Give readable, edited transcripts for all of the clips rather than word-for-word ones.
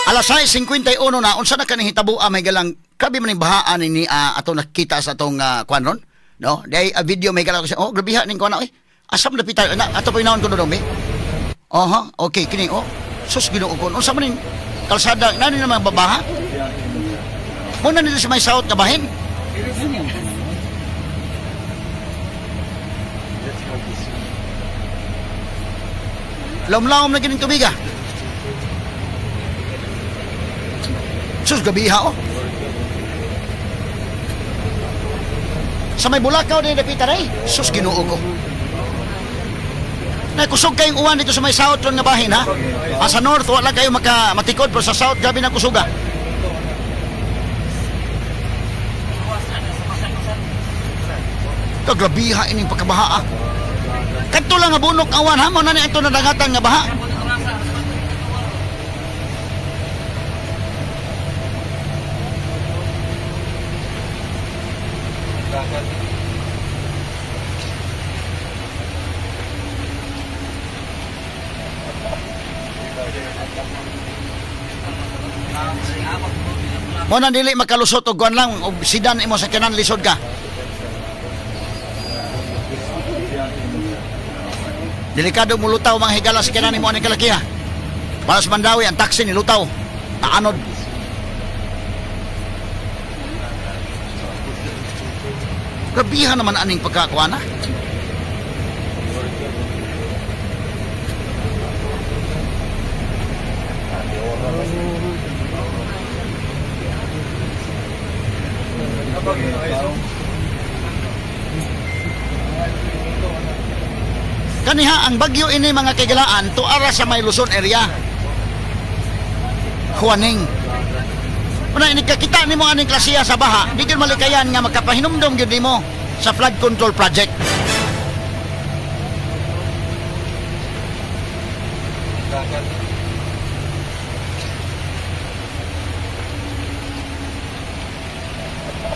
Alas 6:51 na, unsa na kaning hitabo may galang grabe man ning bahaan ni ato nakita sa atong kuan ron, no? Day a video may galang oh grabiha ning kuan na oy. Asa man dapita na ato pa inahon ko dong be. Aha, okay kini oh. Sus Ginoo ko. Unsa man ning kalsada nani naman babaha? Mo na nito sa may south nga bahin. Lawom-lawom na kining tubig ah. Sus, gabiha oh. Sa may Bulacau din dapita ray. Sus, Ginoo ko. Nakusog kayong uwan dito sa may south ron nga bahin ha. Ah, sa north wala kayo maka matikod pero sa south gabi na kusuga. Kagrabiha ining pagkabaha ah. Kadto lang nga bunok awan ha mo na ni ato nadangatan nga baha. Mo na dili makalusot og kuan lang og sedan imo sa kanan lisod ka. Delikado mo lutaw mga higala sa kanan nimo aning kalakiha. Para sa Mandawi ang taxi ni lutaw. Taanod. Grabihan naman aning pagkakuana. Kaniha ang bagyo ini mga kaigalaan tuara sa may Luzon area. Juaning. Una ini kakita nimo aning klasiya sa baha, di gyud malikayan nga makapahinumdom gyud nimo sa flood control project.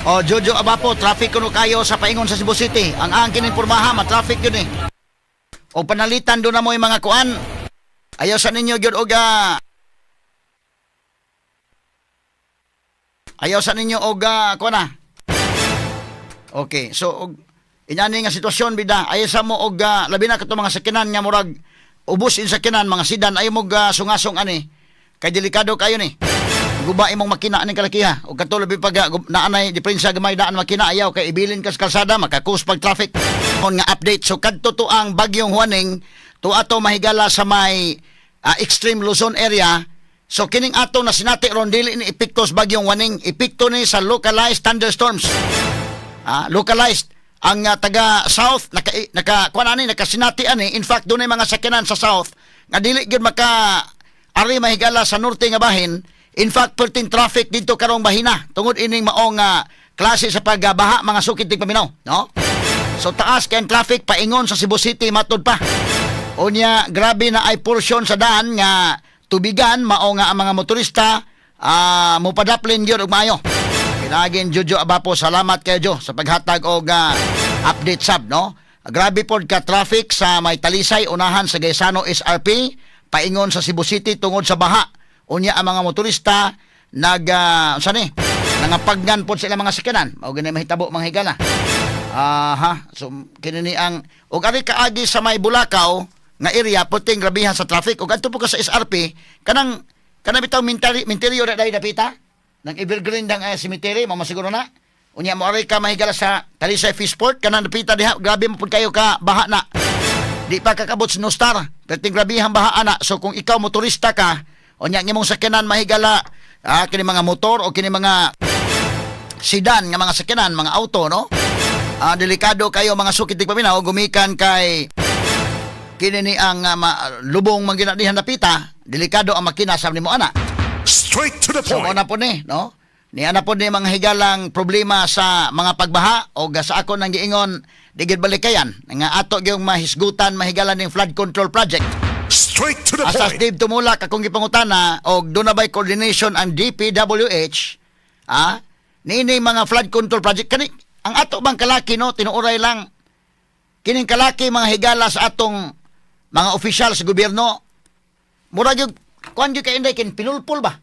O Jojo Abapo, traffic kuno kayo sa paingon sa Cebu City. Ang ang kininpormaha, ma-traffic yun eh. O panalitan doon na mo yung mga kuan. Ayaw sa ninyo gyud og ayaw sa ninyo og kuan na. Okay, so og inani nga sitwasyon bida, ayaw sa mo og labi na kato mga sakyanan nga murag ubos in sakyanan mga sedan ayaw mo sungasong ani. Kay delikado kayo ni. Guba imong makina aning kalakiha. Og kato labi pag naanay diferensya gamay daan makina ayaw kay ibilin kas kalsada makakus pag traffic. Kon nga update so kadto to ang bagyong Juaning to ato mahigala sa may extreme Luzon area. So kining ato na sinati ron dili ni epekto sa bagyong Juaning, epekto ni sa localized thunderstorms. Localized ang taga south naka naka kuan ani nakasinati ani. In fact dunay mga sakyanan sa south nga dili gyud maka ari mahigala sa norte nga bahin. In fact perting traffic didto karong bahina tungod ining maong klase sa pagbaha mga sukid tigpaminaw, no? So taas kay ang traffic paingon sa Cebu City matud pa. Unya grabe na ay portion sa daan nga tubigan mao nga ang mga motorista mopadaplin gyud og maayo. Pinagin Jojo Abapo, salamat kayo Jo sa paghatag og update sab, no? Grabe pod ka traffic sa may Talisay unahan sa Gaisano SRP paingon sa Cebu City tungod sa baha. Unya ang mga motorista nag unsa ni? Nangapaggan pod sa ilang mga sakyanan. Mao gani mahitabo mga higala. Aha, so kini ni ang og ari kaagi sa may Bulacau nga area puting grabihan sa traffic og adto po ka sa SRP kanang kanang bitaw minteryo na dai dapita nang evergreen dang cemetery mo masiguro na. Unya mo ari ka mahigala sa Talisay Fishport kanang dapita diha grabe mo pud kayo ka baha na. Di pa kakabot sa Nostar, perting grabihan baha ana. So kung ikaw motorista ka unya imong sakyanan mahigala kini mga motor o kini mga sedan nga mga sakyanan, mga auto, no? Delikado kayo mga sukit tigpaminaw gumikan kay kini ni ang lubong man ginadihan napita, delikado ang makina sa nimo ana. Straight to the So point. mo na po ni, no? Ni ana po ni mga higalang problema sa mga pagbaha o sa ako nang giingon di gyud balikayan nga ato gyung mahisgutan mahigala ning flood control project. Straight to the Asas point. Dave Tumulak akong gipangutana og doon na ba'y coordination ang DPWH niini mga flood control project kani ang ato bang kalaki, no, tinuoray lang kining kalaki mga higala sa atong mga opisyal sa gobyerno murag yung kuan gyud kay inday kin pinulpul ba.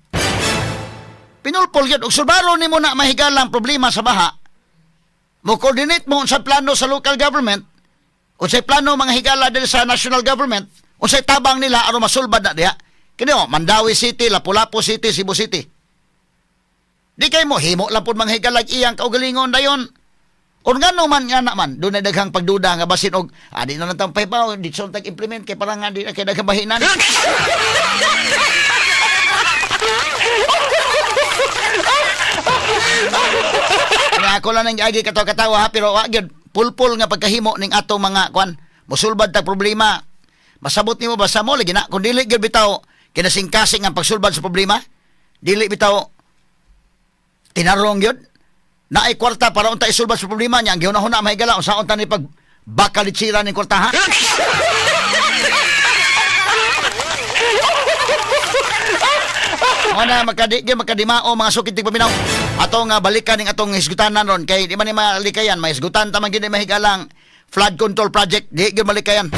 Pinulpol gyud. Ug sulbaron nimo na, mga higala, ang problema sa baha, mo coordinate mo sa plano sa local government, unsay plano, mga higala, diri sa national government, unsay tabang nila aron masulbad na diha. Kini oh, Mandaue City, Lapu-Lapu City, Cebu City. Di kay mo himo lang pud, mga higala, iyang kaugalingon dayon. Or ngano man nga na man, dunay daghang pagduda nga basin og di na lang tang pahibaw, di so tag implement kay parang nga di na kay daghang bahinan. Kaya ako lang nang giagi katawa-katawa ha, pero wa gyud pulpul nga pagkahimo ning atong mga kwan. Musulbad ta problema. Masabot nimo basta mo lagi na kung dili gyud bitaw kinasingkasing ang pagsulbad sa problema, dili bitaw tinarong gyud. Naay kwarta para unta isulbad sa problema niya. Ang gihuna-huna, mga higala, unsaon ta ni pag bakalitsira ning kwarta, ha? Mo na makadi gyud makadimao, mga sukit tigpaminaw. Ato nga balikan ning atong hisgutanan ron kay di man ni malikayan, mahisgutan ta man gyud ni, mga higalang, flood control project, di gyud malikayan.